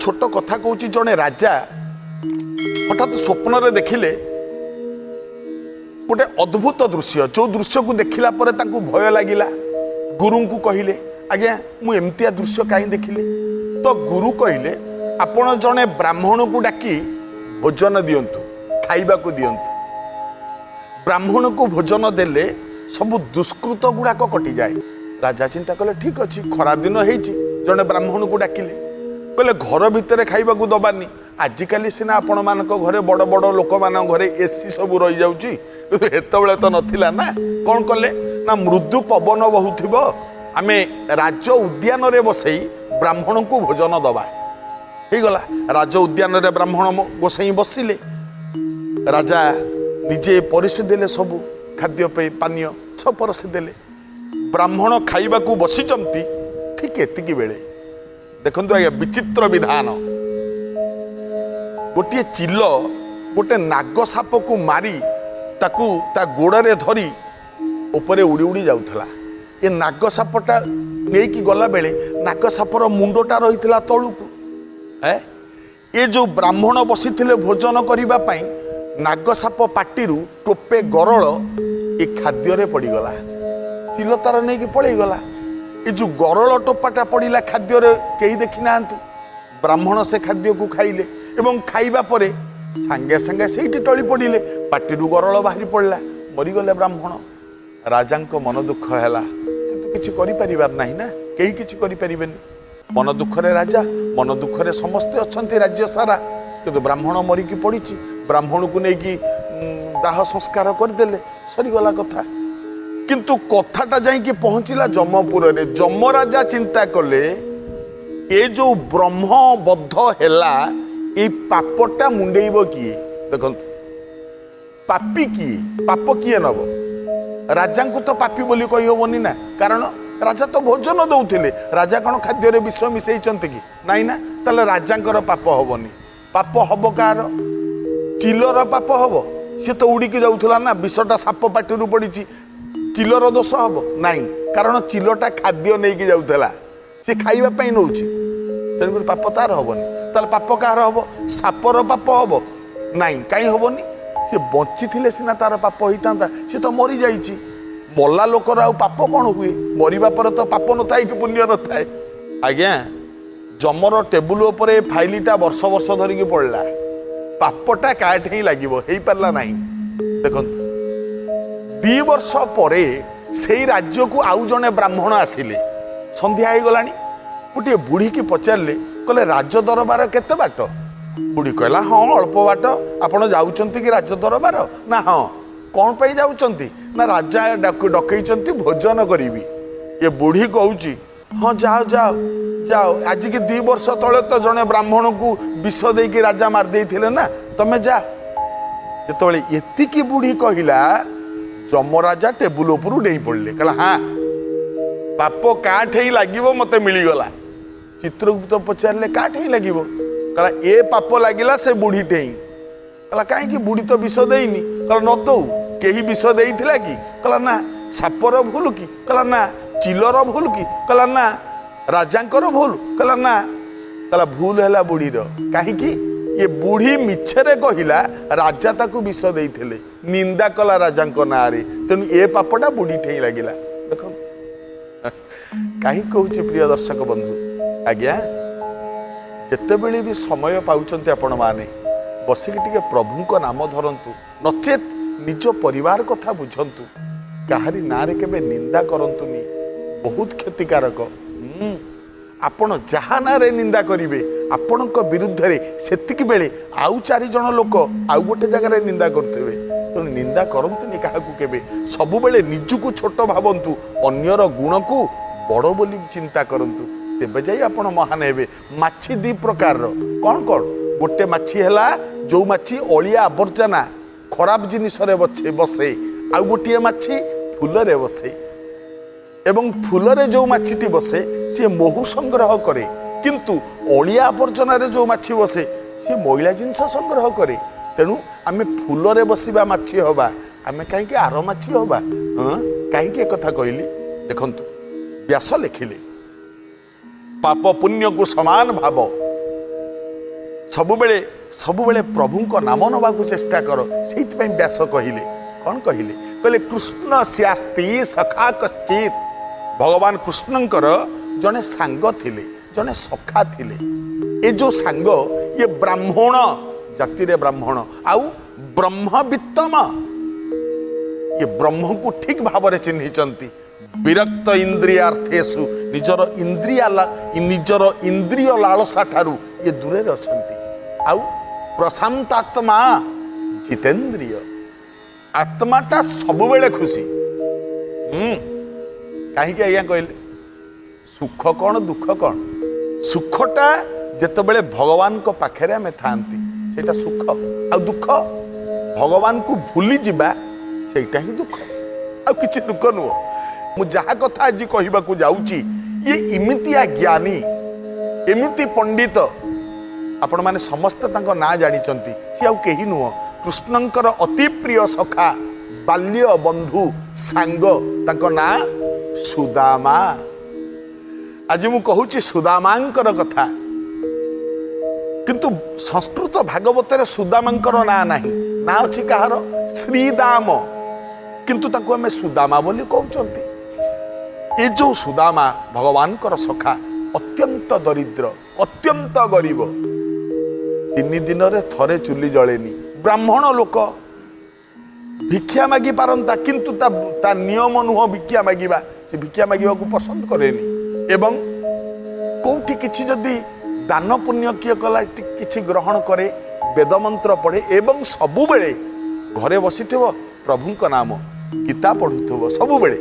ଛୋଟ କଥା କହୁଛି। ଜଣେ ରାଜା ହଠାତ୍ ସ୍ୱପ୍ନରେ ଦେଖିଲେ ଗୋଟେ ଅଦ୍ଭୁତ ଦୃଶ୍ୟ, ଯେଉଁ ଦୃଶ୍ୟକୁ ଦେଖିଲା ପରେ ତାଙ୍କୁ ଭୟ ଲାଗିଲା। ଗୁରୁଙ୍କୁ କହିଲେ, ଆଜ୍ଞା, ମୁଁ ଏମିତିଆ ଦୃଶ୍ୟ କାହିଁ ଦେଖିଲି? ତ ଗୁରୁ କହିଲେ, ଆପଣ ଜଣେ ବ୍ରାହ୍ମଣକୁ ଡାକି ଭୋଜନ ଦିଅନ୍ତୁ, ଖାଇବାକୁ ଦିଅନ୍ତୁ। ବ୍ରାହ୍ମଣକୁ ଭୋଜନ ଦେଲେ ସବୁ ଦୁଷ୍କୃତ ଗୁଡ଼ାକ କଟିଯାଏ। ରାଜା ଚିନ୍ତା କଲେ, ଠିକ ଅଛି, ଖରା ଦିନ ହେଇଛି। ଜଣେ ବ୍ରାହ୍ମଣକୁ ଡାକିଲେ। କହିଲେ, ଘର ଭିତରେ ଖାଇବାକୁ ଦବାନି। ଆଜିକାଲି ସିନା ଆପଣମାନଙ୍କ ଘରେ, ବଡ଼ ବଡ଼ ଲୋକମାନଙ୍କ ଘରେ ଏସି ସବୁ ରହିଯାଉଛି, କିନ୍ତୁ ସେତେବେଳେ ତ ନଥିଲା ନା। କ'ଣ କଲେ ନା, ମୃଦୁ ପବନ ବହୁଥିବ, ଆମେ ରାଜ ଉଦ୍ୟାନରେ ବସେଇ ବ୍ରାହ୍ମଣଙ୍କୁ ଭୋଜନ ଦବା। ହେଇଗଲା। ରାଜ ଉଦ୍ୟାନରେ ବ୍ରାହ୍ମଣ ଗୋସାଇଁ ବସିଲେ। ରାଜା ନିଜେ ପରସି ଦେଲେ ସବୁ ଖାଦ୍ୟ ପାଇଁ, ପାନୀୟ ସବୁ ପରସି ଦେଲେ। ବ୍ରାହ୍ମଣ ଖାଇବାକୁ ବସିଛନ୍ତି, ଠିକ ଏତିକି ବେଳେ ଦେଖନ୍ତୁ ଆଜ୍ଞା, ବିଚିତ୍ର ବିଧାନ। ଗୋଟିଏ ଚିଲ ଗୋଟେ ନାଗ ସାପକୁ ମାରି ତାକୁ ତା ଗୋଡ଼ରେ ଧରି ଉପରେ ଉଡ଼ି ଉଡ଼ି ଯାଉଥିଲା। ଏ ନାଗ ସାପଟା ନେଇକି ଗଲାବେଳେ ନାଗ ସାପର ମୁଣ୍ଡଟା ରହିଥିଲା ତଳକୁ। ଏ ଯୋଉ ବ୍ରାହ୍ମଣ ବସିଥିଲେ ଭୋଜନ କରିବା ପାଇଁ, ନାଗ ସାପ ପାଟିରୁ ଟୋପେ ଗରଳ ଏ ଖାଦ୍ୟରେ ପଡ଼ିଗଲା। ଚିଲ ତାର ନେଇକି ପଳେଇଗଲା। ଏ ଯୋଉ ଗରଳ ଟୋପାଟା ପଡ଼ିଲା ଖାଦ୍ୟରେ, କେହି ଦେଖି ନାହାନ୍ତି। ବ୍ରାହ୍ମଣ ସେ ଖାଦ୍ୟକୁ ଖାଇଲେ ଏବଂ ଖାଇବା ପରେ ସାଙ୍ଗେ ସାଙ୍ଗେ ସେଇଠି ଟଳି ପଡ଼ିଲେ। ପାଟିରୁ ଗରଳ ବାହାରି ପଡ଼ିଲା, ମରିଗଲେ ବ୍ରାହ୍ମଣ। ରାଜାଙ୍କ ମନ ଦୁଃଖ ହେଲା, କିନ୍ତୁ କିଛି କରିପାରିବାର ନାହିଁ ନା, କେହି କିଛି କରିପାରିବେନି। ମନ ଦୁଃଖରେ ରାଜା, ମନ ଦୁଃଖରେ ସମସ୍ତେ ଅଛନ୍ତି ରାଜ୍ୟ ସାରା। କିନ୍ତୁ ବ୍ରାହ୍ମଣ ମରିକି ପଡ଼ିଛି। ବ୍ରାହ୍ମଣକୁ ନେଇକି ଦାହ ସଂସ୍କାର କରିଦେଲେ, ସରିଗଲା କଥା। କିନ୍ତୁ କଥାଟା ଯାଇକି ପହଞ୍ଚିଲା ଯମପୁରରେ। ଯମରାଜା ଚିନ୍ତା କଲେ, ଏ ଯୋଉ ବ୍ରହ୍ମ ବଧ ହେଲା, ଏଇ ପାପଟା ମୁଣ୍ଡେଇବ କିଏ? ଦେଖନ୍ତୁ, ପାପି କିଏ, ପାପ କିଏ ନବ? ରାଜାଙ୍କୁ ତ ପାପି ବୋଲି କହିହବନି ନା, କାରଣ ରାଜା ତ ଭୋଜନ ଦଉଥିଲେ। ରାଜା କ'ଣ ଖାଦ୍ୟରେ ବିଷ ମିଶେଇଛନ୍ତି କି? ନାଇଁ ନା। ତାହେଲେ ରାଜାଙ୍କର ପାପ ହବନି। ପାପ ହବ କାହାର? ଚିଲର ପାପ ହବ? ସିଏ ତ ଉଡ଼ିକି ଯାଉଥିଲା ନା, ବିଷଟା ସାପ ପାଟିରୁ ପଡ଼ିଛି। ଚିଲର ଦୋଷ ହବ ନାଇଁ, କାରଣ ଚିଲଟା ଖାଦ୍ୟ ନେଇକି ଯାଉଥିଲା, ସେ ଖାଇବା ପାଇଁ ନଉଛି, ତେଣୁକରି ପାପ ତାର ହବନି। ତାହେଲେ ପାପ କାହାର ହବ? ସାପର ପାପ ହବ ନାଇଁ। କାହିଁ ହବନି? ସେ ବଞ୍ଚିଥିଲେ ସିନା ତାର ପାପ ହେଇଥାନ୍ତା, ସେ ତ ମରିଯାଇଛି। ମଲା ଲୋକର ଆଉ ପାପ କ'ଣ ହୁଏ? ମରିବା ପରେ ତ ପାପ ନଥାଏ କି ପୁଣ୍ୟ ନଥାଏ। ଆଜ୍ଞା, ଯମର ଟେବୁଲ ଉପରେ ଫାଇଲିଟା ବର୍ଷ ବର୍ଷ ଧରିକି ପଡ଼ିଲା। ପାପଟା କାଠି ହିଁ ଲାଗିବ, ହେଇପାରିଲା ନାହିଁ। ଦେଖନ୍ତୁ, 2 ବର୍ଷ ପରେ ସେଇ ରାଜ୍ୟକୁ ଆଉ ଜଣେ ବ୍ରାହ୍ମଣ ଆସିଲେ। ସନ୍ଧ୍ୟା ହେଇଗଲାଣି। ଗୋଟିଏ ବୁଢ଼ୀକି ପଚାରିଲେ, କହିଲେ, ରାଜ ଦରବାର କେତେ ବାଟ? ବୁଢ଼ୀ କହିଲା, ହଁ, ଅଳ୍ପ ବାଟ। ଆପଣ ଯାଉଛନ୍ତି କି ରାଜ ଦରବାର? ନା, ହଁ। କ'ଣ ପାଇଁ ଯାଉଛନ୍ତି? ନା, ରାଜା ଡକେଇଛନ୍ତି, ଭୋଜନ କରିବି। ଏ ବୁଢ଼ୀ କହୁଛି, ହଁ, ଯାଅ ଯାଅ ଯାଅ। ଆଜିକି 2 ବର୍ଷ ତଳେ ତ ଜଣେ ବ୍ରାହ୍ମଣକୁ ବିଷ ଦେଇକି ରାଜା ମାରି ଦେଇଥିଲେ ନା, ତମେ ଯା। ଯେତେବେଳେ ଏତିକି ବୁଢ଼ୀ କହିଲା, ଯମରାଜା ଟେବୁଲ ଉପରୁ ଡେଇଁ ପଡ଼ିଲେ। କହିଲା, ହଁ, ପାପ କାଠେଇ ଲାଗିବ ମତେ ମିଳିଗଲା। ଚିତ୍ରଗୁପ୍ତ ପଚାରିଲେ, କାଠେଇ ଲାଗିବ? କହିଲା, ଏ ପାପ ଲାଗିଲା ସେ ବୁଢ଼ୀ ଠେଇଁ। କହିଲା, କାହିଁକି? ବୁଢ଼ୀ ତ ବିଷ ଦେଇନି। କହିଲା, ନ ଦଉ, କେହି ବିଷ ଦେଇଥିଲା କି? କହିଲା, ନା। ସାପର ଭୁଲ କି? କହିଲା, ନା। ଚିଲର ଭୁଲ କି? କହିଲା, ନା। ରାଜାଙ୍କର ଭୁଲ? କହିଲା, ନା। କହିଲା, ଭୁଲ ହେଲା ବୁଢ଼ୀର। କାହିଁକି? ଇଏ ବୁଢ଼ୀ ମିଛରେ କହିଲା ରାଜା ତାକୁ ବିଷ ଦେଇଥିଲେ, ନିନ୍ଦା କଲା ରାଜାଙ୍କ ନାଁରେ, ତେଣୁ ଏ ପାପଟା ବୁଢ଼ୀ ଠେଇଁ ଲାଗିଲା। ଦେଖନ୍ତୁ, କାହିଁକି କହୁଛି ପ୍ରିୟ ଦର୍ଶକ ବନ୍ଧୁ, ଆଜ୍ଞା, ଯେତେବେଳେ ବି ସମୟ ପାଉଛନ୍ତି ଆପଣମାନେ, ବସିକି ଟିକେ ପ୍ରଭୁଙ୍କ ନାମ ଧରନ୍ତୁ, ନଚେତ୍ ନିଜ ପରିବାର କଥା ବୁଝନ୍ତୁ। କାହାରି ନାଁରେ କେବେ ନିନ୍ଦା କରନ୍ତୁନି, ବହୁତ କ୍ଷତିକାରକ। ଆପଣ ଯାହା ନାଁରେ ନିନ୍ଦା କରିବେ, ଆପଣଙ୍କ ବିରୁଦ୍ଧରେ ସେତିକି ବେଳେ ଆଉ ଚାରିଜଣ ଲୋକ ଆଉ ଗୋଟେ ଜାଗାରେ ନିନ୍ଦା କରୁଥିବେ। ତେଣୁ ନିନ୍ଦା କରନ୍ତୁନି କାହାକୁ କେବେ। ସବୁବେଳେ ନିଜକୁ ଛୋଟ ଭାବନ୍ତୁ, ଅନ୍ୟର ଗୁଣକୁ ବଡ଼ ବୋଲି ଚିନ୍ତା କରନ୍ତୁ, ତେବେ ଯାଇ ଆପଣ ମହାନ ହେବେ। ମାଛି ଦି ପ୍ରକାରର। କ'ଣ କ'ଣ? ଗୋଟେ ମାଛି ହେଲା ଯୋଉ ମାଛି ଅଳିଆ ଆବର୍ଜନା, ଖରାପ ଜିନିଷରେ ବସେ। ଆଉ ଗୋଟିଏ ମାଛି ଫୁଲରେ ବସେ। ଏବଂ ଫୁଲରେ ଯେଉଁ ମାଛିଟି ବସେ, ସିଏ ମହୁ ସଂଗ୍ରହ କରେ। କିନ୍ତୁ ଅଳିଆ ଆବର୍ଜନାରେ ଯେଉଁ ମାଛି ବସେ, ସିଏ ମଇଳା ଜିନିଷ ସଂଗ୍ରହ କରେ। ତେଣୁ ଆମେ ଫୁଲରେ ବସିବା ମାଛି ହବା, ଆମେ କାହିଁକି ଆର ମାଛି ହବା? ହଁ, କାହିଁକି ଏକଥା କହିଲି? ଦେଖନ୍ତୁ, ବ୍ୟାସ ଲେଖିଲେ, ପାପ ପୁଣ୍ୟକୁ ସମାନ ଭାବ। ସବୁବେଳେ ସବୁବେଳେ ପ୍ରଭୁଙ୍କ ନାମ ନେବାକୁ ଚେଷ୍ଟା କର। ସେଇଥିପାଇଁ ବ୍ୟାସ କହିଲେ, କ'ଣ କହିଲେ? କହିଲେ କୃଷ୍ଣ ସ୍ୟାସ୍ତି ସଖା କଶ୍ଚିତ। ଭଗବାନ କୃଷ୍ଣଙ୍କର ଜଣେ ସାଙ୍ଗ ଥିଲେ, ଜଣେ ସଖା ଥିଲେ। ଏ ଯୋଉ ସାଙ୍ଗ, ଇଏ ବ୍ରାହ୍ମଣ ଜାତିରେ ବ୍ରାହ୍ମଣ ଆଉ ବ୍ରହ୍ମବିତ୍ତମ। ଇଏ ବ୍ରହ୍ମକୁ ଠିକ ଭାବରେ ଚିହ୍ନିଛନ୍ତି। ବିରକ୍ତ ଇନ୍ଦ୍ରିୟାର୍ଥେଷୁ, ନିଜର ଇନ୍ଦ୍ରିୟ ଲାଳସା ଠାରୁ ଇଏ ଦୂରରେ ଅଛନ୍ତି। ଆଉ ପ୍ରଶାନ୍ତାତ୍ମା ଜିତେନ୍ଦ୍ରିୟ, ଆତ୍ମାଟା ସବୁବେଳେ ଖୁସି। କାହିଁକି ଆଜ୍ଞା କହିଲେ? ସୁଖ କ'ଣ, ଦୁଃଖ କ'ଣ? ସୁଖଟା ଯେତେବେଳେ ଭଗବାନଙ୍କ ପାଖରେ ଆମେ ଥାନ୍ତି, ସେଇଟା ସୁଖ। ଆଉ ଦୁଃଖ, ଭଗବାନଙ୍କୁ ଭୁଲିଯିବା, ସେଇଟା ହିଁ ଦୁଃଖ, ଆଉ କିଛି ଦୁଃଖ ନୁହଁ। ମୁଁ ଯାହା କଥା ଆଜି କହିବାକୁ ଯାଉଛି, ଇଏ ଏମିତିଆ ଜ୍ଞାନୀ, ଏମିତି ପଣ୍ଡିତ, ଆପଣମାନେ ସମସ୍ତେ ତାଙ୍କ ନାଁ ଜାଣିଛନ୍ତି। ସିଏ ଆଉ କେହି ନୁହଁ, କୃଷ୍ଣଙ୍କର ଅତି ପ୍ରିୟ ସଖା, ବାଲ୍ୟ ବନ୍ଧୁ, ସାଙ୍ଗ, ତାଙ୍କ ନାଁ ସୁଦାମା। ଆଜି ମୁଁ କହୁଛି ସୁଦାମାଙ୍କର କଥା। କିନ୍ତୁ ସଂସ୍କୃତ ଭାଗବତରେ ସୁଦାମାଙ୍କର ନାଁ ନାହିଁ। ନାଁ ଅଛି କାହାର? ଶ୍ରୀଦାମ। କିନ୍ତୁ ତାକୁ ଆମେ ସୁଦାମା ବୋଲି କହୁଛନ୍ତି। ଏ ଯୋଉ ସୁଦାମା ଭଗବାନଙ୍କର ସଖା, ଅତ୍ୟନ୍ତ ଦରିଦ୍ର, ଅତ୍ୟନ୍ତ ଗରିବ। 3 ଦିନରେ ଥରେ ଚୁଲି ଜଳେନି। ବ୍ରାହ୍ମଣ ଲୋକ, ଭିକ୍ଷା ମାଗି ପାରନ୍ତା, କିନ୍ତୁ ତା ନିୟମ ନୁହଁ ଭିକ୍ଷା ମାଗିବା। ସେ ଭିକ୍ଷା ମାଗିବାକୁ ପସନ୍ଦ କରେନି। ଏବଂ କୋଉଠି କିଛି ଯଦି ଦାନ ପୁଣ୍ୟ କିଏ କଲା, କିଛି ଗ୍ରହଣ କରେ, ବେଦମନ୍ତ୍ର ପଢ଼େ ଏବଂ ସବୁବେଳେ ଘରେ ବସିଥିବ, ପ୍ରଭୁଙ୍କ ନାମ, ଗୀତା ପଢ଼ୁଥିବ ସବୁବେଳେ,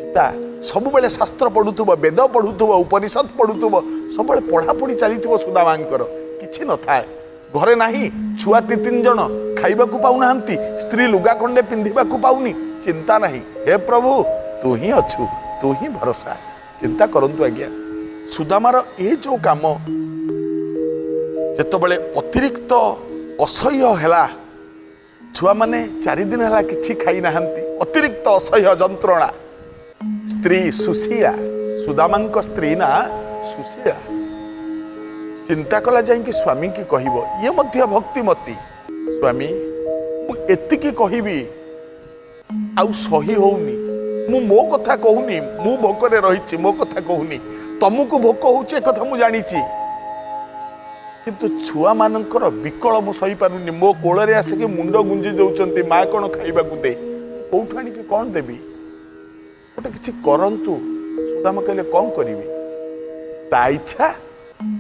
ଗୀତା ସବୁବେଳେ, ଶାସ୍ତ୍ର ପଢ଼ୁଥିବ, ବେଦ ପଢ଼ୁଥିବ, ଉପନିଷଦ ପଢ଼ୁଥିବ, ସବୁବେଳେ ପଢ଼ାପଢ଼ି ଚାଲିଥିବ। ସୁଦାମାଙ୍କର କିଛି ନଥାଏ, ଘରେ ନାହିଁ, ଛୁଆ ଦି ତିନି ଜଣ ଖାଇବାକୁ ପାଉନାହାନ୍ତି, ସ୍ତ୍ରୀ ଲୁଗା ଖଣ୍ଡେ ପିନ୍ଧିବାକୁ ପାଉନି, ଚିନ୍ତା ନାହିଁ। ହେ ପ୍ରଭୁ, ତୁ ହିଁ ଅଛୁ, ତୁ ହିଁ ଭରସା। ଚିନ୍ତା କରନ୍ତୁ ଆଜ୍ଞା, ସୁଦାମାର ଏ ଯୋଉ କାମ ଯେତେବେଳେ ଅତିରିକ୍ତ ଅସହ୍ୟ ହେଲା, ଛୁଆମାନେ 4 ଦିନ ହେଲା କିଛି ଖାଇନାହାନ୍ତି, ଅତିରିକ୍ତ ଅସହ୍ୟ ଯନ୍ତ୍ରଣା। ସ୍ତ୍ରୀ ସୁଶୀଳା, ସୁଦାମାଙ୍କ ସ୍ତ୍ରୀ ନା ସୁଶୀଳା, ଚିନ୍ତା କଲା ଯାଇକି ସ୍ୱାମୀକି କହିବ। ଇଏ ମଧ୍ୟ ଭକ୍ତିମତୀ। ସ୍ୱାମୀ, ମୁଁ ଏତିକି କହିବି, ଆଉ ସହି ହଉନି। ମୁଁ ମୋ କଥା କହୁନି, ମୁଁ ଭୋକରେ ରହିଛି, ମୋ କଥା କହୁନି। ତମକୁ ଭୋକ ହଉଛି, ଏ କଥା ମୁଁ ଜାଣିଛି, କିନ୍ତୁ ଛୁଆମାନଙ୍କର ବିକଳ ମୁଁ ସହିପାରୁନି। ମୋ କୋଳରେ ଆସିକି ମୁଣ୍ଡ ଗୁଞ୍ଜି ଦଉଛନ୍ତି, ମା କ'ଣ ଖାଇବାକୁ ଦେ। କୋଉଠୁ ଆଣିକି କ'ଣ ଦେବି? ଗୋଟେ କିଛି କରନ୍ତୁ। ସୁଦାମା କହିଲେ, କ'ଣ କରିବି? ତା ଇଚ୍ଛା,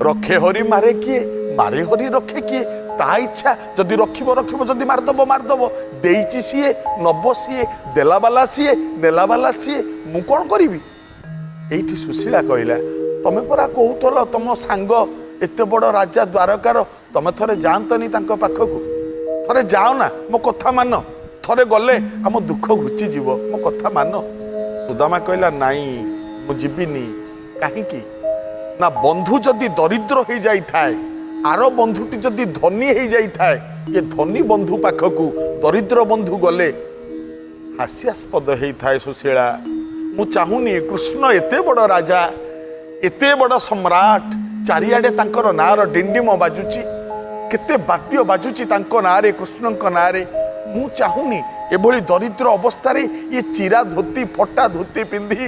ରଖେ ହରି ମାରେ କିଏ, ମାରେ ହରି ରଖେ କିଏ। ତା ଇଚ୍ଛା, ଯଦି ରଖିବ ରଖିବ, ଯଦି ମାରିଦବ ମାରିଦବ। ଦେଇଛି ସିଏ, ନବ ସିଏ, ଦେଲା ବାଲା ସିଏ, ନେଲା ବାଲା ସିଏ, ମୁଁ କ'ଣ କରିବି? ଏଇଠି ସୁଶୀଳା କହିଲା, ତମେ ପରା କହୁଥିଲ ତମ ସାଙ୍ଗ ଏତେ ବଡ଼ ରାଜା ଦ୍ୱାରକାର, ତମେ ଥରେ ଯାଆନ୍ତନି ତାଙ୍କ ପାଖକୁ? ଥରେ ଯାଅ ନା, ମୋ କଥା ମାନ। ଥରେ ଗଲେ ଆମ ଦୁଃଖ ଘୁଚିଯିବ, ମୋ କଥା ମାନ। ସୁଦାମା କହିଲା, ନାଇଁ, ମୁଁ ଯିବିନି। କାହିଁକି ନା ବନ୍ଧୁ ଯଦି ଦରିଦ୍ର ହେଇଯାଇଥାଏ, ଆର ବନ୍ଧୁଟି ଯଦି ଧନୀ ହେଇଯାଇଥାଏ, ଏ ଧନୀ ବନ୍ଧୁ ପାଖକୁ ଦରିଦ୍ର ବନ୍ଧୁ ଗଲେ ହାସ୍ୟାସ୍ପଦ ହେଇଥାଏ। ସୁଶୀଳା, ମୁଁ ଚାହୁଁନି। କୃଷ୍ଣ ଏତେ ବଡ଼ ରାଜା, ଏତେ ବଡ଼ ସମ୍ରାଟ, ଚାରିଆଡ଼େ ତାଙ୍କର ନାଁର ଡିଣ୍ଡିମ ବାଜୁଛି, କେତେ ବାଦ୍ୟ ବାଜୁଛି ତାଙ୍କ ନାଁରେ, କୃଷ୍ଣଙ୍କ ନାଁରେ। ମୁଁ ଚାହୁଁନି ଏଭଳି ଦରିଦ୍ର ଅବସ୍ଥାରେ ଇଏ ଚିରା ଧୋତି, ଫଟା ଧୋତି ପିନ୍ଧି,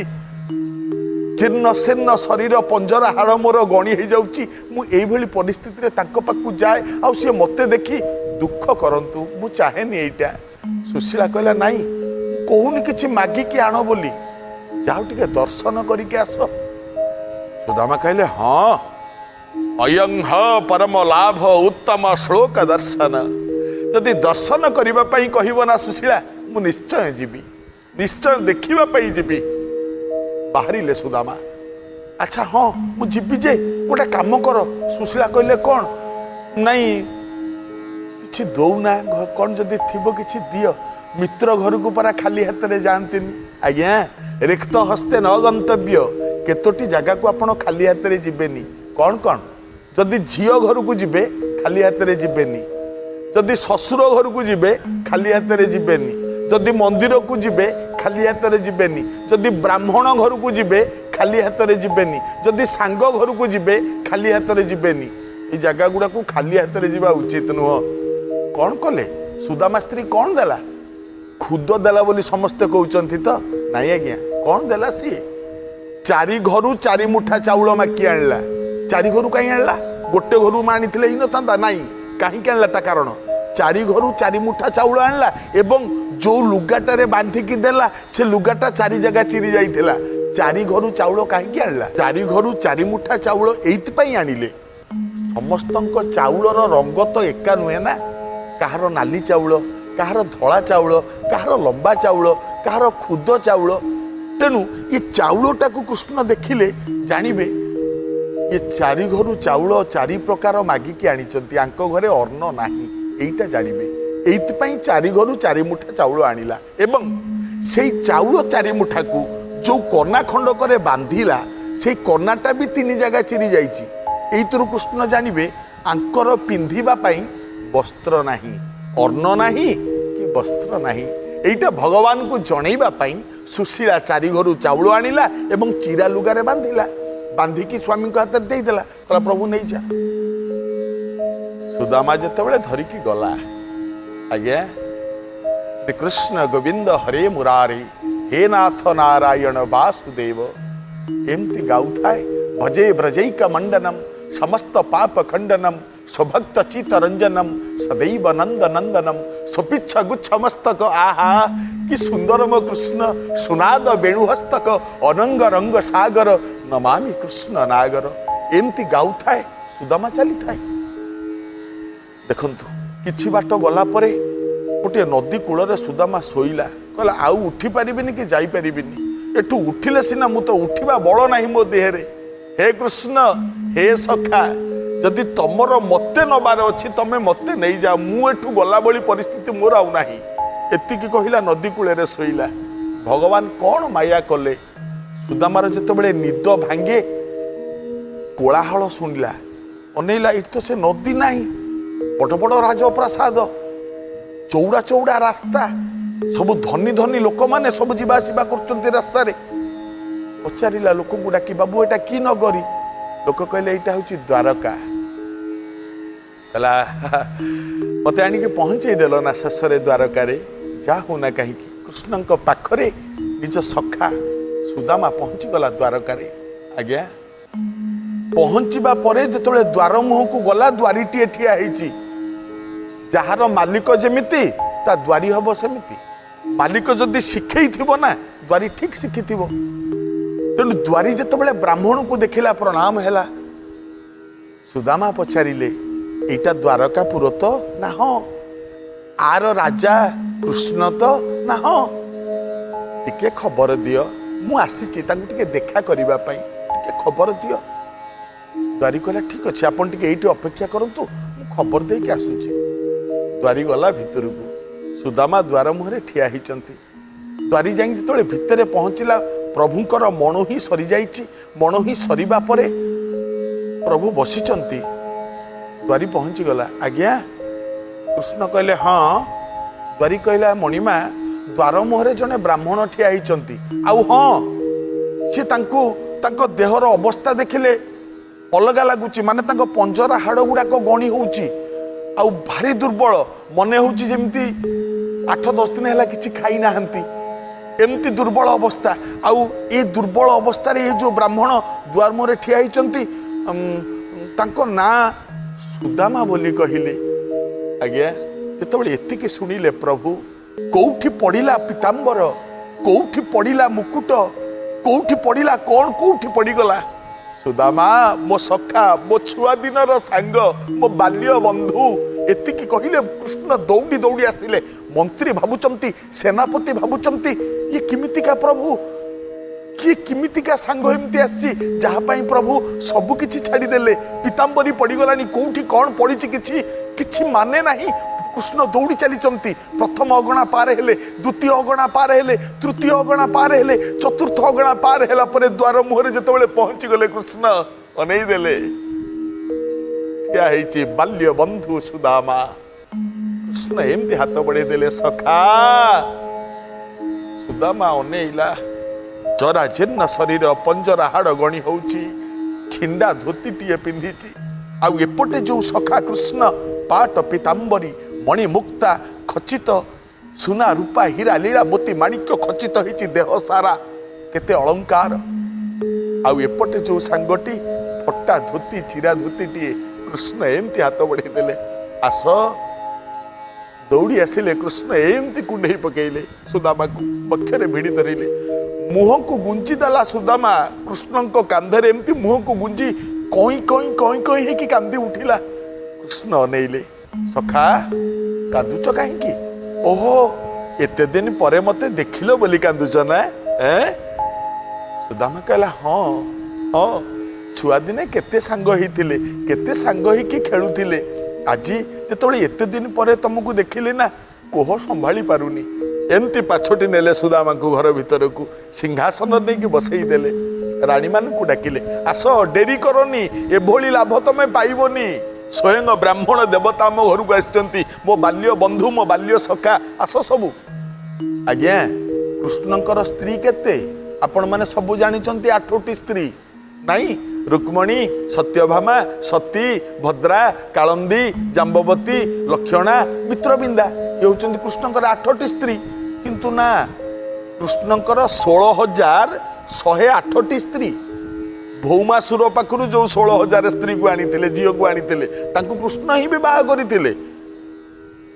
ଜୀର୍ଣ୍ଣ ଶୀର୍ଣ୍ଣ ଶରୀର, ପଞ୍ଜରା ହାଡ଼ ମୋର ଗଣି ହେଇଯାଉଛି, ମୁଁ ଏଇଭଳି ପରିସ୍ଥିତିରେ ତାଙ୍କ ପାଖକୁ ଯାଏ ଆଉ ସିଏ ମୋତେ ଦେଖି ଦୁଃଖ କରନ୍ତୁ। ମୁଁ ଚାହେଁନି ଏଇଟା। ସୁଶୀଳା କହିଲା, ନାଇଁ, କହୁନି କିଛି ମାଗିକି ଆଣ ବୋଲି, ଯାଉ ଟିକେ ଦର୍ଶନ କରିକି ଆସ। ସୁଦାମା କହିଲେ, ହଁ, ଅୟଂ ହ ପରମ ଲାଭ ଉତ୍ତମ ଶ୍ଳୋକ ଦର୍ଶନ। ଯଦି ଦର୍ଶନ କରିବା ପାଇଁ କହିବ ନା ସୁଶୀଳା, ମୁଁ ନିଶ୍ଚୟ ଯିବି, ନିଶ୍ଚୟ ଦେଖିବା ପାଇଁ ଯିବି। ବାହାରିଲେ ସୁଦାମା। ଆଚ୍ଛା ହଁ, ମୁଁ ଯିବି ଯେ, ଗୋଟେ କାମ କର। ସୁଶୀଳା କହିଲେ, କ'ଣ? ନାଇଁ, କିଛି ଦଉନା, କ'ଣ ଯଦି ଥିବ କିଛି ଦିଅ। ମିତ୍ର ଘରକୁ ପରା ଖାଲି ହାତରେ ଯାଆନ୍ତିନି ଆଜ୍ଞା। ରିକ୍ତ ହସ୍ତେ ନ ଗନ୍ତବ୍ୟ। କେତୋଟି ଜାଗାକୁ ଆପଣ ଖାଲି ହାତରେ ଯିବେନି। କ'ଣ କ'ଣ? ଯଦି ଝିଅ ଘରକୁ ଯିବେ, ଖାଲି ହାତରେ ଯିବେନି। ଯଦି ଶ୍ୱଶୁର ଘରକୁ ଯିବେ, ଖାଲି ହାତରେ ଯିବେନି। ଯଦି ମନ୍ଦିରକୁ ଯିବେ, ଖାଲି ହାତରେ ଯିବେନି। ଯଦି ବ୍ରାହ୍ମଣ ଘରକୁ ଯିବେ, ଖାଲି ହାତରେ ଯିବେନି। ଯଦି ସାଙ୍ଗ ଘରକୁ ଯିବେ, ଖାଲି ହାତରେ ଯିବେନି। ଏଇ ଜାଗା ଗୁଡ଼ାକୁ ଖାଲି ହାତରେ ଯିବା ଉଚିତ ନୁହଁ। କ'ଣ କଲେ ସୁଦାମା ସ୍ତ୍ରୀ? କ'ଣ ଦେଲା? ଖୁଦ ଦେଲା ବୋଲି ସମସ୍ତେ କହୁଛନ୍ତି ତ? ନାଇଁ ଆଜ୍ଞା, କ'ଣ ଦେଲା ସିଏ? ଚାରି ଘରୁ ଚାରି ମୁଠା ଚାଉଳ ମାକି ଆଣିଲା। ଚାରି ଘରୁ କାହିଁ ଆଣିଲା? ଗୋଟେ ଘରୁ ମା ଆଣିଥିଲେ ହେଇନଥାନ୍ତା? ନାଇଁ, କାହିଁକି ଆଣିଲା ତା କାରଣ, ଚାରି ଘରୁ ଚାରି ମୁଠା ଚାଉଳ ଆଣିଲା ଏବଂ ଯୋଉ ଲୁଗାଟାରେ ବାନ୍ଧିକି ଦେଲା ସେ ଲୁଗାଟା ଚାରି ଜାଗା ଚିରି ଯାଇଥିଲା। ଚାରି ଘରୁ ଚାଉଳ କାହିଁକି ଆଣିଲା? ଚାରି ଘରୁ ଚାରି ମୁଠା ଚାଉଳ ଏଇଥିପାଇଁ ଆଣିଲେ, ସମସ୍ତଙ୍କ ଚାଉଳର ରଙ୍ଗ ତ ଏକା ନୁହେଁ ନା। କାହାର ନାଲି ଚାଉଳ, କାହାର ଧଳା ଚାଉଳ, କାହାର ଲମ୍ବା ଚାଉଳ, କାହାର ଖୁଦ ଚାଉଳ। ତେଣୁ ଏ ଚାଉଳଟାକୁ କୃଷ୍ଣ ଦେଖିଲେ ଜାଣିବେ ଏ ଚାରି ଘରୁ ଚାଉଳ ଚାରି ପ୍ରକାର ମାଗିକି ଆଣିଛନ୍ତି, ଆଙ୍କ ଘରେ ଅନ୍ନ ନାହିଁ, ଏଇଟା ଜାଣିବେ। ଏଇଥିପାଇଁ ଚାରି ଘରୁ ଚାରି ମୁଠା ଚାଉଳ ଆଣିଲା ଏବଂ ସେଇ ଚାଉଳ ଚାରି ମୁଠାକୁ ଯୋଉ କନା ଖଣ୍ଡକରେ ବାନ୍ଧିଲା, ସେଇ କନାଟା ବି ତିନି ଜାଗା ଚିରି ଯାଇଛି। ଏଇଥିରୁ କୃଷ୍ଣ ଜାଣିବେ ଆଙ୍କର ପିନ୍ଧିବା ପାଇଁ ବସ୍ତ୍ର ନାହିଁ, ଅନ୍ନ ନାହିଁ କି ବସ୍ତ୍ର ନାହିଁ। ଏଇଟା ଭଗବାନଙ୍କୁ ଜଣେଇବା ପାଇଁ ସୁଶୀଳା ଚାରି ଘରୁ ଚାଉଳ ଆଣିଲା ଏବଂ ଚିରା ଲୁଗାରେ ବାନ୍ଧିଲା, ବାନ୍ଧିକି ସ୍ୱାମୀଙ୍କ ହାତରେ ଦେଇଦେଲା, କହିଲା ପ୍ରଭୁ ନେଇଯା। ସୁଦାମା ଯେତେବେଳେ ଧରିକି ଗଲା, ଆଜ୍ଞା, ଶ୍ରୀକୃଷ୍ଣ ଗୋବିନ୍ଦ ହରେ ମୁରାରେ ହେ ନାଥ ନାରାୟଣ ବାସୁଦେବ ଏମିତି ଗାଉଥାଏ। ଭଜେ ବ୍ରଜୈକ ମଣ୍ଡନମ ସମସ୍ତ ପାପ ଖଣ୍ଡନମ ସ୍ୱଭକ୍ତ ଚିତ୍ତରଞ୍ଜନମ ସଦୈବ ନନ୍ଦ ନନ୍ଦନମ ସ୍ୱପିଚ୍ଛ ଗୁଚ୍ଛ ମସ୍ତକ। ଆହା କି ସୁନ୍ଦର ମୋ କୃଷ୍ଣ, ସୁନାଦ ବେଣୁହସ୍ତକ ଅନଙ୍ଗ ରଙ୍ଗ ସାଗର ନମାମି କୃଷ୍ଣ ନାଗର। ଏମିତି ଗାଉଥାଏ, ସୁଦାମା ଚାଲିଥାଏ। ଦେଖନ୍ତୁ, କିଛି ବାଟ ଗଲା ପରେ ଗୋଟିଏ ନଦୀ କୂଳରେ ସୁଦାମା ଶୋଇଲା। କହିଲା ଆଉ ଉଠି ପାରିବିନି କି ଯାଇପାରିବିନି, ଏଠୁ ଉଠିଲେ ସିନା, ମୁଁ ତ ଉଠିବା ବଳ ନାହିଁ ମୋ ଦେହରେ। ହେ କୃଷ୍ଣ, ହେ ସଖା, ଯଦି ତମର ମତେ ନବାର ଅଛି ତମେ ମତେ ନେଇଯାଅ, ମୁଁ ଏଠୁ ଗଲା ଭଳି ପରିସ୍ଥିତି ମୋର ଆଉ ନାହିଁ। ଏତିକି କହିଲା, ନଦୀ କୂଳରେ ଶୋଇଲା। ଭଗବାନ କ'ଣ ମାୟା କଲେ, ସୁଦାମାର ଯେତେବେଳେ ନିଦ ଭାଙ୍ଗେ, କୋଳାହଳ ଶୁଣିଲା, ଅନେଇଲା, ଏଠି ତ ସେ ନଦୀ ନାହିଁ, ବଡ଼ ବଡ଼ ରାଜପ୍ରାସାଦ, ଚଉଡ଼ା ଚଉଡ଼ା ରାସ୍ତା, ସବୁ ଧନୀ ଧନୀ ଲୋକମାନେ ସବୁ ଯିବା ଆସିବା କରୁଛନ୍ତି ରାସ୍ତାରେ। ପଚାରିଲା ଲୋକଙ୍କୁ ଡାକି, ବାବୁ ଏଇଟା କି ନଗରୀ? ଲୋକ କହିଲେ ଏଇଟା ହଉଛି ଦ୍ୱାରକା। କହିଲା ମତେ ଆଣିକି ପହଞ୍ଚେଇ ଦେଲ ନା ଶେଷରେ ଦ୍ୱାରକାରେ, ଯା ହଉ ନା କାହିଁକି। କୃଷ୍ଣଙ୍କ ପାଖରେ ନିଜ ସଖା ସୁଦାମା ପହଞ୍ଚିଗଲା ଦ୍ୱାରକାରେ। ଆଜ୍ଞା, ପହଞ୍ଚିବା ପରେ ଯେତେବେଳେ ଦ୍ୱାର ମୁହଁକୁ ଗଲା, ଦ୍ୱାରୀଟିଏ ଠିଆ ହେଇଛି। ଯାହାର ମାଲିକ ଯେମିତି ତା ଦ୍ୱାରୀ ହବ ସେମିତି। ମାଲିକ ଯଦି ଶିଖେଇଥିବ ନା, ଦ୍ୱାରୀ ଠିକ ଶିଖିଥିବ। ତେଣୁ ଦ୍ୱାରୀ ଯେତେବେଳେ ବ୍ରାହ୍ମଣକୁ ଦେଖିଲା, ପ୍ରଣାମ ହେଲା। ସୁଦାମା ପଚାରିଲେ, ଏଇଟା ଦ୍ୱାରକାପୁର ତ? ନା ହଁ। ଆର ରାଜା କୃଷ୍ଣ ତ? ନା ହଁ। ଟିକେ ଖବର ଦିଅ, ମୁଁ ଆସିଛି ତାଙ୍କୁ ଟିକେ ଦେଖା କରିବା ପାଇଁ, ଟିକେ ଖବର ଦିଅ। ଦ୍ୱାରୀ କହିଲା ଠିକ ଅଛି, ଆପଣ ଟିକେ ଏଇଠି ଅପେକ୍ଷା କରନ୍ତୁ, ମୁଁ ଖବର ଦେଇକି ଆସୁଛି। ଦ୍ୱାରୀ ଗଲା ଭିତରକୁ, ସୁଦାମା ଦ୍ୱାର ମୁହଁରେ ଠିଆ ହେଇଛନ୍ତି। ଦ୍ୱାରୀ ଯାଇକି ଯେତେବେଳେ ଭିତରେ ପହଞ୍ଚିଲା, ପ୍ରଭୁଙ୍କର ମଣୋହି ସରିଯାଇଛି। ମଣୋହି ସରିବା ପରେ ପ୍ରଭୁ ବସିଛନ୍ତି। ଦ୍ୱାରୀ ପହଞ୍ଚିଗଲା। ଆଜ୍ଞା, କୃଷ୍ଣ କହିଲେ ହଁ। ଦ୍ୱାରୀ କହିଲା ମଣିମା, ଦ୍ୱାର ମୁହଁରେ ଜଣେ ବ୍ରାହ୍ମଣ ଠିଆ ହେଇଛନ୍ତି, ଆଉ ହଁ ସିଏ ତାଙ୍କୁ ତାଙ୍କ ଦେହର ଅବସ୍ଥା ଦେଖିଲେ ଅଲଗା ଲାଗୁଛି, ମାନେ ତାଙ୍କ ପଞ୍ଜରା ହାଡ଼ ଗୁଡ଼ାକ ଗଣି ହଉଛି ଆଉ ଭାରି ଦୁର୍ବଳ, ମନେ ହଉଛି ଯେମିତି 8-10 ଦିନ ହେଲା କିଛି ଖାଇନାହାନ୍ତି, ଏମିତି ଦୁର୍ବଳ ଅବସ୍ଥା। ଆଉ ଏ ଦୁର୍ବଳ ଅବସ୍ଥାରେ ଏ ଯୋଉ ବ୍ରାହ୍ମଣ ଦୁଆର ମୁହଁରେ ଠିଆ ହେଇଛନ୍ତି, ତାଙ୍କ ନାଁ ସୁଦାମା ବୋଲି କହିଲେ। ଆଜ୍ଞା, ଯେତେବେଳେ ଏତିକି ଶୁଣିଲେ ପ୍ରଭୁ, କୋଉଠି ପଡ଼ିଲା ପୀତାମ୍ବର, କୋଉଠି ପଡ଼ିଲା ମୁକୁଟ, କୋଉଠି ପଡ଼ିଲା କ'ଣ, କୋଉଠି ପଡ଼ିଗଲା। ସୁଦାମା ମୋ ସଖା, ମୋ ଛୁଆ ଦିନର ସାଙ୍ଗ, ମୋ ବାଲ୍ୟ ବନ୍ଧୁ। ଏତିକି କହିଲେ କୃଷ୍ଣ ଦୌଡ଼ି ଦୌଡ଼ି ଆସିଲେ। ମନ୍ତ୍ରୀ ଭାବୁଛନ୍ତି, ସେନାପତି ଭାବୁଛନ୍ତି, ଇଏ କେମିତିକା ପ୍ରଭୁ, କିଏ କେମିତିକା ସାଙ୍ଗ ଏମିତି ଆସିଛି ଯାହା ପାଇଁ ପ୍ରଭୁ ସବୁ କିଛି ଛାଡ଼ିଦେଲେ। ପୀତାମ୍ବରୀ ପଡ଼ିଗଲାଣି, କୋଉଠି କ'ଣ ପଡ଼ିଛି କିଛି କିଛି ମାନେ ନାହିଁ। କୃଷ୍ଣ ଦୌଡ଼ି ଚାଲିଛନ୍ତି। ପ୍ରଥମ ଅଗଣା ପାର ହେଲେ, ଦ୍ୱିତୀୟ ଅଗଣା ପାର ହେଲେ, ତୃତୀୟ ଅଗଣା ପାର ହେଲେ, ଚତୁର୍ଥ ଅଗଣା ପାର ହେଲା ପରେ ଦ୍ୱାର ମୁହଁରେ ଯେତେବେଳେ ପହଞ୍ଚିଗଲେ, କୃଷ୍ଣ ଅନେଇ ଦେଲେ, ଠିଆ ହେଇଛି ବାଲ୍ୟ ବନ୍ଧୁ ସୁଦାମା। କୃଷ୍ଣ ଏମିତି ହାତ ବଢେଇ ଦେଲେ, ସଖା। ସୁଦାମା ଅନେଇଲା, ଜରାଜୀର୍ଣ୍ଣ ଶରୀର, ପଞ୍ଜରା ହାଡ଼ ଗଣି ହଉଛି, ଛିଣ୍ଡା ଧୋତିଟିଏ ପିନ୍ଧିଛି। ଆଉ ଏପଟେ ଯୋଉ ସଖା କୃଷ୍ଣ, ପାଟ ପୀତାମ୍ବରୀ ମଣିମୁକ୍ତା ଖଚିତ, ସୁନା ରୂପା ହୀରା ଲୀଳା ମୋତି ମାଣିକ୍ୟ ଖଚିତ ହେଇଛି ଦେହ ସାରା, କେତେ ଅଳଙ୍କାର। ଆଉ ଏପଟେ ଯୋଉ ସାଙ୍ଗଟି ଫଟା ଧୋତି ଚିରା ଧୋତିଟିଏ, କୃଷ୍ଣ ଏମିତି ହାତ ବଢେଇ ଦେଲେ, ଆସ। ଦୌଡ଼ି ଆସିଲେ କୃଷ୍ଣ, ଏମିତି କୁଣ୍ଢେଇ ପକେଇଲେ ସୁଦାମାକୁ, ବକ୍ଷରେ ଭିଡ଼ି ଧରିଲେ, ମୁହଁକୁ ଗୁଞ୍ଜି ଦେଲା ସୁଦାମା କୃଷ୍ଣଙ୍କ କାନ୍ଧରେ, ଏମିତି ମୁହଁକୁ ଗୁଞ୍ଜି କଇଁ କଇଁ କଇଁ କଇଁ ହେଇକି କାନ୍ଦି ଉଠିଲା। କୃଷ୍ଣ ଅନେଇଲେ, ସଖା କାନ୍ଦୁଛ କାହିଁକି? ଓହୋ, ଏତେ ଦିନ ପରେ ମତେ ଦେଖିଲ ବୋଲି କାନ୍ଦୁଛ ନା? ଏଁ? ସୁଦାମା କହିଲା, ହଁ ହଁ, ଛୁଆଦିନେ କେତେ ସାଙ୍ଗ ହେଇଥିଲେ, କେତେ ସାଙ୍ଗ ହେଇକି ଖେଳୁଥିଲେ, ଆଜି ଯେତେବେଳେ ଏତେ ଦିନ ପରେ ତମକୁ ଦେଖିଲି ନା, କୋହ ସମ୍ଭାଳି ପାରୁନି। ଏମିତି ପାଛୋଟି ନେଲେ ସୁଦାମାଙ୍କୁ ଘର ଭିତରକୁ, ସିଂହାସନ ନେଇକି ବସେଇ ଦେଲେ, ରାଣୀମାନଙ୍କୁ ଡାକିଲେ, ଆସ, ଡେରି କରନି, ଏଭଳି ଲାଭ ତମେ ପାଇବନି। ସ୍ୱୟଂ ବ୍ରାହ୍ମଣ ଦେବତା ଆମ ଘରକୁ ଆସିଛନ୍ତି, ମୋ ବାଲ୍ୟ ବନ୍ଧୁ, ମୋ ବାଲ୍ୟ ସଖା, ଆସ ସବୁ। ଆଜ୍ଞା, କୃଷ୍ଣଙ୍କର ସ୍ତ୍ରୀ କେତେ ଆପଣମାନେ ସବୁ ଜାଣିଛନ୍ତି, 8ଟି ସ୍ତ୍ରୀ ନାଇଁ? ରୁକ୍ମଣୀ, ସତ୍ୟଭାମା, ସତୀ, ଭଦ୍ରା, କାଳନ୍ଦୀ, ଜାମ୍ବବତୀ, ଲକ୍ଷଣା, ମିତ୍ରବିନ୍ଦା, ଇଏ ହେଉଛନ୍ତି କୃଷ୍ଣଙ୍କର 8ଟି ସ୍ତ୍ରୀ। କିନ୍ତୁ ନା, କୃଷ୍ଣଙ୍କର 16,108ଟି ସ୍ତ୍ରୀ। ଭୌମାସୁର ପାଖରୁ ଯୋଉ 16,000 ସ୍ତ୍ରୀକୁ ଆଣିଥିଲେ, ଝିଅକୁ ଆଣିଥିଲେ, ତାଙ୍କୁ କୃଷ୍ଣ ହିଁ ବିବାହ କରିଥିଲେ।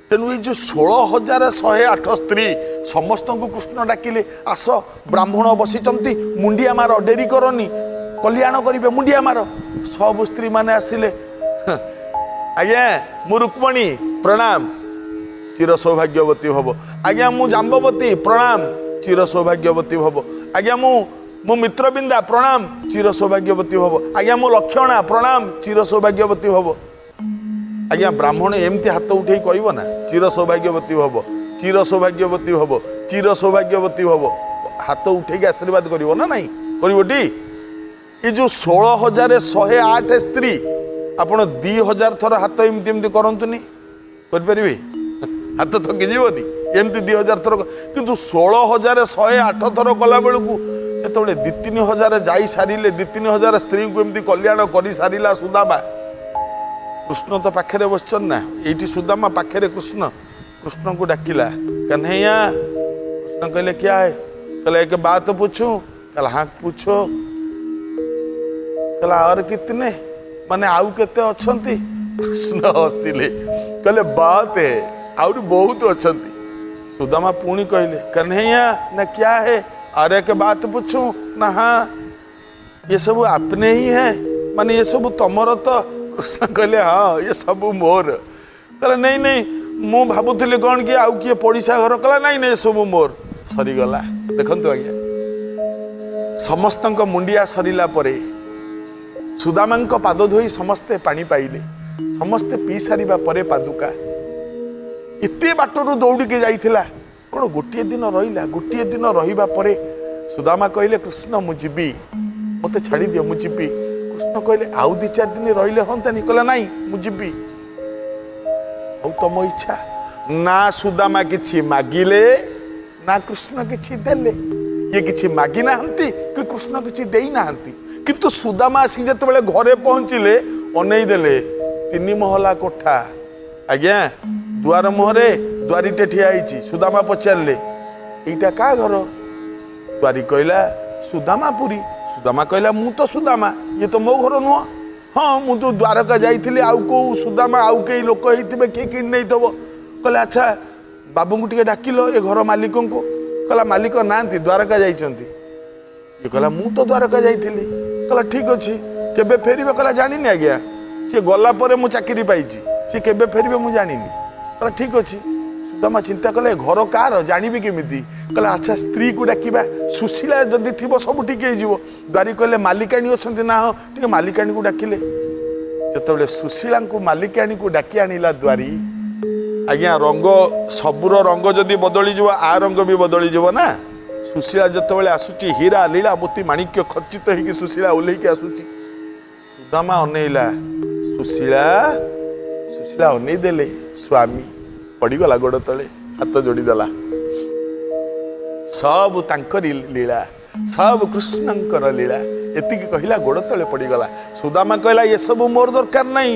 ତେଣୁ ଏଇ ଯୋଉ 16,108 ସ୍ତ୍ରୀ, ସମସ୍ତଙ୍କୁ କୃଷ୍ଣ ଡାକିଲେ, ଆସ, ବ୍ରାହ୍ମଣ ବସିଛନ୍ତି, ମୁଣ୍ଡିଆ ମାର, ଡେରି କରନି, କଲ୍ୟାଣ କରିବେ, ମୁଣ୍ଡିଆ ମାର। ସବୁ ସ୍ତ୍ରୀମାନେ ଆସିଲେ। ଆଜ୍ଞା ମୁଁ ରୁକ୍ମଣୀ, ପ୍ରଣାମ, ଚିର ସୌଭାଗ୍ୟବତୀ ଭବ। ଆଜ୍ଞା ମୁଁ ଜାମ୍ବବତୀ, ପ୍ରଣାମ, ଚିର ସୌଭାଗ୍ୟବତୀ ଭବ। ଆଜ୍ଞା ମୁଁ ମିତ୍ରବିନ୍ଦା, ପ୍ରଣାମ, ଚିର ସୌଭାଗ୍ୟବତୀ ଭବ। ଆଜ୍ଞା ମୁଁ ଲକ୍ଷଣା, ପ୍ରଣାମ, ଚିର ସୌଭାଗ୍ୟବତୀ ଭବ। ଆଜ୍ଞା, ବ୍ରାହ୍ମଣ ଏମିତି ହାତ ଉଠେଇ କହିବ ନା, ଚିର ସୌଭାଗ୍ୟବତୀ ଭବ, ଚିର ସୌଭାଗ୍ୟବତୀ ଭବ, ଚିର ସୌଭାଗ୍ୟବତୀ ଭବ, ହାତ ଉଠେଇକି ଆଶୀର୍ବାଦ କରିବ ନା ନାଇଁ? କରିବଟି? ଏ ଯୋଉ 16,108 ସ୍ତ୍ରୀ, ଆପଣ 2000 ଥର ହାତ ଏମିତି ଏମିତି କରନ୍ତୁନି, କରିପାରିବେ? ହାତ ଥକି ଯିବନି ଏମିତି 2000 ଥର? କିନ୍ତୁ 16,108 ଥର କଲା ବେଳକୁ ଯେତେବେଳେ 2-3 ହଜାର ଯାଇ ସାରିଲେ, 2-3 ହଜାର ସ୍ତ୍ରୀଙ୍କୁ ଏମିତି କଲ୍ୟାଣ କରିସାରିଲା ସୁଦାମା, କୃଷ୍ଣ ତ ପାଖରେ ବସିଛନ୍ତି ନା, ଏଇଠି ସୁଦାମା ପାଖରେ କୃଷ୍ଣ। କୃଷ୍ଣଙ୍କୁ ଡାକିଲା, କହ୍ନେୟା। କୃଷ୍ଣ କହିଲେ, क्या है? କହିଲା, एक बात पूछूं? କହିଲା, हाँ पूछो। କହିଲା, और कितने? ମାନେ ଆଉ କେତେ ଅଛନ୍ତି? କୃଷ୍ଣ ହସିଲେ, କହିଲେ, बहुत है, ଆହୁରି ବହୁତ ଅଛନ୍ତି। ସୁଦାମା ପୁଣି କହିଲେ, କହ୍ନେୟା, ନା क्या है? और एक बात पूछूं? ନା हाँ। ये सब अपने ही है? ମାନେ ଏ ସବୁ ତମର ତ? କୃଷ୍ଣ କହିଲେ, ହଁ, ଏ ସବୁ ମୋର। କହିଲେ, ନାଇଁ ନାଇଁ, ମୁଁ ଭାବୁଥିଲି କ'ଣ କି ଆଉ କିଏ ପଡ଼ିଶା ଘର। କହିଲା, ନାଇଁ ନାଇଁ, ଏସବୁ ମୋର। ସରିଗଲା। ଦେଖନ୍ତୁ ଆଜ୍ଞା, ସମସ୍ତଙ୍କ ମୁଣ୍ଡିଆ ସରିଲା ପରେ ସୁଦାମାଙ୍କ ପାଦ ଧୋଇ ସମସ୍ତେ ପାଣି ପାଇଲେ। ସମସ୍ତେ ପିଇ ସାରିବା ପରେ ପାଦୁକା, ଏତେ ବାଟରୁ ଦୌଡ଼ିକି ଯାଇଥିଲା, କ'ଣ ଗୋଟିଏ ଦିନ ରହିଲା? ଗୋଟିଏ ଦିନ ରହିବା ପରେ ସୁଦାମା କହିଲେ, କୃଷ୍ଣ ମୁଁ ଯିବି, ମୋତେ ଛାଡ଼ିଦିଅ, ମୁଁ ଯିବି। କୃଷ୍ଣ କହିଲେ, ଆଉ 2-4 ଦିନ ରହିଲେ ହନ୍ତାନି? କହିଲା, ନାଇଁ, ମୁଁ ଯିବି। ଆଉ ତମ ଇଚ୍ଛା। ନା ସୁଦାମା କିଛି ମାଗିଲେ, ନା କୃଷ୍ଣ କିଛି ଦେଲେ। ଇଏ କିଛି ମାଗି ନାହାନ୍ତି କି କୃଷ୍ଣ କିଛି ଦେଇନାହାନ୍ତି। କିନ୍ତୁ ସୁଦାମା ଆସିକି ଯେତେବେଳେ ଘରେ ପହଞ୍ଚିଲେ, ଅନେଇ ଦେଲେ, 3 ମହଲା କୋଠା ଆଜ୍ଞା, ଦୁଆର ମୁହଁରେ ଦ୍ୱାରୀଟେ ଠିଆ ହେଇଛି। ସୁଦାମା ପଚାରିଲେ, ଏଇଟା କାହା ଘର? ଦ୍ୱାରୀ କହିଲା, ସୁଦାମାପୁରୀ। ସୁଦାମା କହିଲା, ମୁଁ ତ ସୁଦାମା, ଇଏ ତ ମୋ ଘର ନୁହଁ। ହଁ, ମୁଁ ତ ଦ୍ୱାରକା ଯାଇଥିଲି, ଆଉ କୋଉ ସୁଦାମା, ଆଉ କେହି ଲୋକ ହେଇଥିବେ, କିଏ କିଣି ନେଇଥିବ। କହିଲେ, ଆଚ୍ଛା, ବାବୁଙ୍କୁ ଟିକେ ଡାକିଲ, ଏ ଘର ମାଲିକଙ୍କୁ। କହିଲା, ମାଲିକ ନାହାନ୍ତି, ଦ୍ୱାରକା ଯାଇଛନ୍ତି। ଇଏ କହିଲା, ମୁଁ ତ ଦ୍ୱାରକା ଯାଇଥିଲି। କହିଲା, ଠିକ ଅଛି, କେବେ ଫେରିବେ? କହିଲା, ଜାଣିନି ଆଜ୍ଞା, ସିଏ ଗଲା ପରେ ମୁଁ ଚାକିରି ପାଇଛି, ସିଏ କେବେ ଫେରିବେ ମୁଁ ଜାଣିନି। କହିଲା, ଠିକ ଅଛି। ସୁଦାମା ଚିନ୍ତା କଲେ, ଘର କାହାର ଜାଣିବି କେମିତି? କହିଲା, ଆଚ୍ଛା, ସ୍ତ୍ରୀକୁ ଡାକିବା, ସୁଶୀଳା ଯଦି ଥିବ ସବୁ ଠିକ ହେଇଯିବ। ଦ୍ୱାରୀ କହିଲେ, ମାଲିକାଣୀ ଅଛନ୍ତି ନା? ହଁ, ଟିକେ ମାଲିକାଣୀକୁ ଡାକିଲେ। ଯେତେବେଳେ ସୁଶୀଳାଙ୍କୁ, ମାଲିକାଣୀକୁ ଡାକି ଆଣିଲା ଦ୍ୱାରୀ, ଆଜ୍ଞା, ରଙ୍ଗ ସବୁର ରଙ୍ଗ ଯଦି ବଦଳିଯିବ, ଆ ରଙ୍ଗ ବି ବଦଳିଯିବ ନା? ସୁଶୀଳା ଯେତେବେଳେ ଆସୁଛି, ହୀରା ଲୀଳା ମୋତି ମାଣିକ୍ୟ ଖଚିତ ହେଇକି ସୁଶୀଳା ଓହ୍ଲେଇକି ଆସୁଛି। ସୁଦାମା ଅନେଇଲା, ସୁଶୀଳା। ସୁଶୀଳା ଅନେଇ ଦେଲେ, ସ୍ୱାମୀ। ପଡ଼ିଗଲା ଗୋଡ଼ ତଳେ, ହାତ ଯୋଡ଼ିଦେଲା। ସବୁ ତାଙ୍କରି ଲୀଳା, ସବୁ କୃଷ୍ଣଙ୍କର ଲୀଳା। ଏତିକି କହିଲା, ଗୋଡ଼ ତଳେ ପଡ଼ିଗଲା। ସୁଦାମା କହିଲା, ଏସବୁ ମୋର ଦରକାର ନାହିଁ,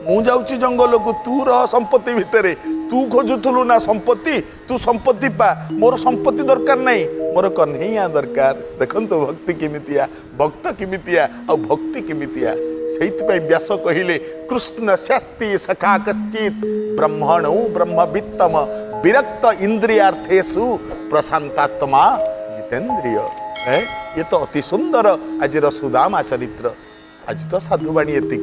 ମୁଁ ଯାଉଛି ଜଙ୍ଗଲକୁ, ତୁ ରହ ସମ୍ପତ୍ତି ଭିତରେ। ତୁ ଖୋଜୁଥିଲୁ ନା ସମ୍ପତ୍ତି, ତୁ ସମ୍ପତ୍ତି ପା। ମୋର ସମ୍ପତ୍ତି ଦରକାର ନାହିଁ, ମୋର କହ୍ନେଇଆ ଦରକାର। ଦେଖନ୍ତୁ ଭକ୍ତି କେମିତିଆ, ଭକ୍ତ କେମିତିଆ ଆଉ ଭକ୍ତି କେମିତିଆ। ସେଇଥିପାଇଁ ବ୍ୟାସ କହିଲେ, କୃଷ୍ଣ ଶାସ୍ତି ସଖା କଶ୍ଚିତ ବ୍ରହ୍ମଣୌ ବ୍ରହ୍ମବିତ୍ତମ ବିରକ୍ତ ଇନ୍ଦ୍ରିୟାର୍ଥେଷୁ ପ୍ରଶାନ୍ତାତ୍ମା ଜିତେନ୍ଦ୍ରିୟ। ଇଏ ତ ଅତି ସୁନ୍ଦର ଆଜିର ସୁଦାମା ଚରିତ୍ର। ଆଜି ତ ସାଧୁବାଣୀ ଏତିକି।